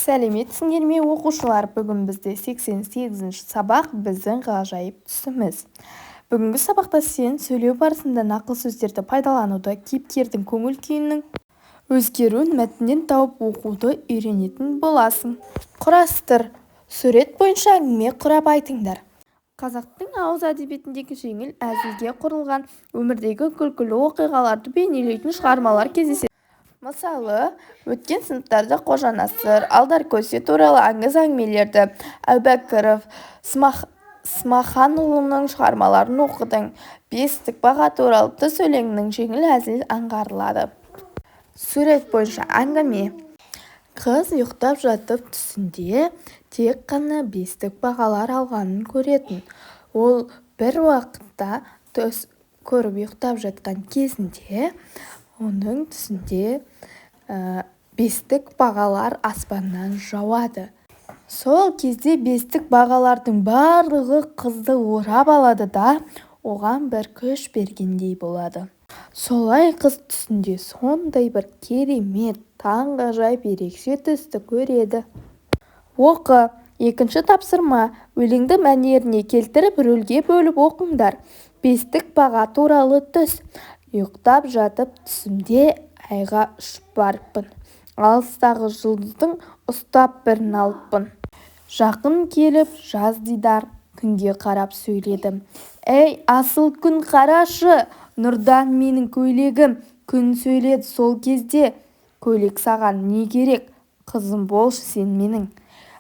Сәлеметсіңдер ме, оқушылар! Бүгін бізде 88-ші сабақ, «Біздің ғажайып түсіміз». Бүгінгі сабақта сен сөйлеу барысында нақыл сөздерді пайдалануды, кейіпкердің көңіл-күйінің өзгеруін мәтіннен тауып оқуды үйренетін боласың. Құрастыр. Сурет бойынша әңгіме құрап айтыңдар. Қазақтың ауыз әдебиетіндегі жеңіл әзілге құрылған, өмірдегі күлкілі оқиғаларды бейнелейтін шығармалар кездеседі. Мысалы, өткен сыныптарда Қожанасыр, Алдар Көсе туралы аңыз әңгімелерді, Әубәкіров, Смаханұлының шығармаларын оқыдың. «Бестік баға туралы түс» өлеңінің жеңіл әзіл аңғарылады. Сурет бойынша әңгіме. Қыз ұйықтап жатып түсінде тек қана бестік бағалар алғанын көретін. Ол бір уақытта түс көріп ұйықтап жатқан кезінде оның түсінде бестік бағалар аспаннан жауады. Сол кезде бестік бағалардың барлығы қызды орап алады да, оған бір күш бергендей болады. Солай қыз түсінде сондай бір керемет, таңғажайып ерекше түсті көреді. Оқы. Екінші тапсырма. Өлеңді мәнеріне келтіріп, рөлге бөліп оқыңдар. «Бестік баға туралы түс». Ұйықтап жатып түсімде айға ұшып барыппын. Алыстағы жұлдыздың ұстап бірін алыппын. Жақын келіп жаз дидар күнге қарап сөйледім: «Ей, асыл күн, қарашы, нұрдан менің көйлегім». Күн сөйледі сол кезде: «Көйлек саған не керек, қызым болшы сен менің.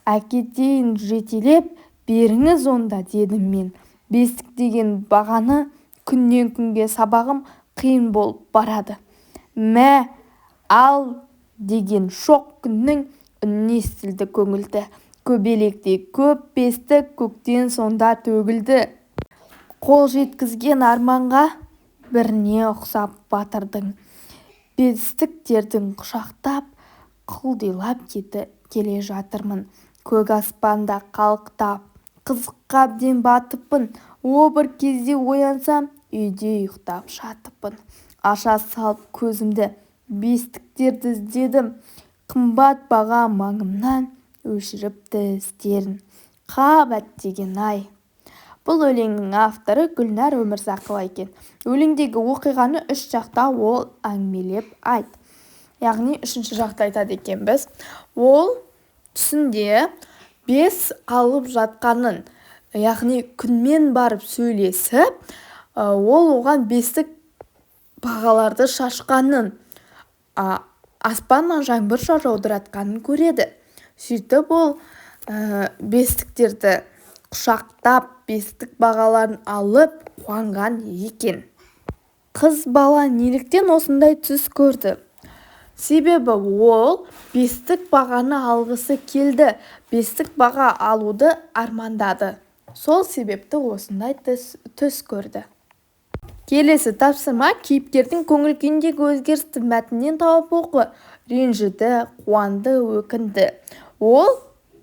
Әкетейін жетелеп, беріңіз онда», – дедім мен бестік деген бағаны. Күннен күнге сабағым қиын болып барады. «Мә, ал», – деген шоқ күннің үні естілді көңілді. Көбелектей көп бестік көктен сонда төгілді. Қол жеткізген арманға біріне ұқсап батырдың. Бестіктерді құшақтап, құлдилап келе жатырмын. Көк аспанда қалықтап, қызыққа әбден батыппын. О, бір кезде оянсам, үйде ұйықтап жатыппын. Аша салып көзімді, бестіктерді іздедім. Қымбат баға маңымнан өшіріпті іздерін. Қап, әттеген-ай! Бұл өлеңнің авторы Гүлнәр Өмірзақова екен. Өлеңдегі оқиғаны үш жақта ол әңгімелеп айт. Яғни үшінші жақта айтады екенбіз. Ол түсінде бес алып жатқанын, яғни күнмен барып сөйлесіп, ол оған бестік бағаларды шашқанын, аспаннан жаңбыр жаудыратқанын көреді. Сөйтіп ол бестіктерді құшақтап, бестік бағаларын алып қуанған екен. Қыз бала неліктен осындай түс көрді? Себебі ол бестік бағаны алғысы келді, бестік баға алуды армандады. Сол себепті осындай түс көрді. Келесі тапсырма. Кейіпкердің көңіл күйіндегі өзгерісті мәтіннен тауып оқы. Ренжіді, қуанды, өкінді. Ол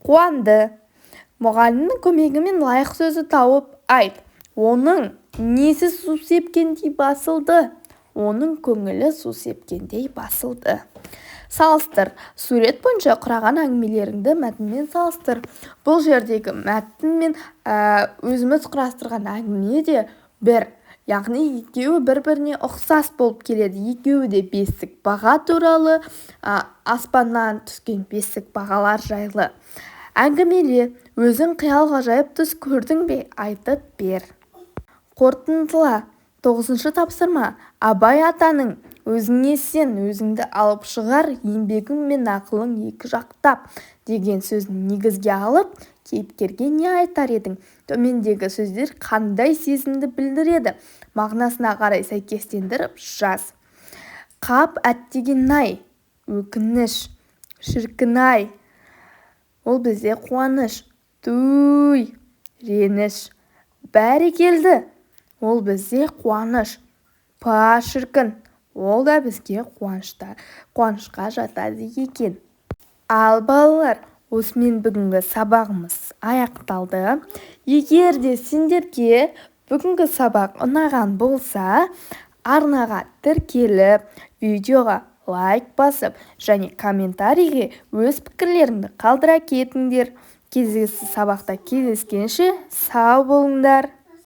қуанды. Мұғалімнің көмегімен лайық сөзді тауып айт. Оның несі су сепкендей басылды? Оның көңілі су сепкендей басылды. Салыстыр. Сурет бойынша құраған әңгімелеріңді мәтінмен салыстыр. Бұл жердегі мәтін мен өзіміз құрастырған әңгіме де бір. Яғни екеуі бір-біріне ұқсас болып келеді. Екеуі де бестік баға туралы, аспаннан түскен бестік бағалар жайлы. Әңгімеле. Өзің қиял ғажайып түс көрдің бе? Айтып бер. Қорытындыла. Тоғызыншы тапсырма. Абай атаның «Өзіңе сен, өзіңді алып шығар, еңбегің мен ақылың екі жақтап» деген сөзін негізге алып, кейіпкерге не айтар едің? Төмендегі сөздер қандай сезімді білдіреді? Мағынасына қарай сәйкестендіріп жаз. Қап, әттеген-ай, өкініш. Шіркін-ай, ол бізде қуаныш. Туй, реніш. Бәрекелді, ол бізде қуаныш. Па, шіркін, ол да бізге қуанышқа жатады екен. Ал, балалар, осымен бүгінгі сабағымыз аяқталды. Егер де сендерге бүгінгі сабақ ұнаған болса, арнаға тіркеліп, видеоға Лайк басып және комментарийге өз пікірлеріңді қалдыра кетіңдер. Кезесі сабақта кездескенше сау болыңдар.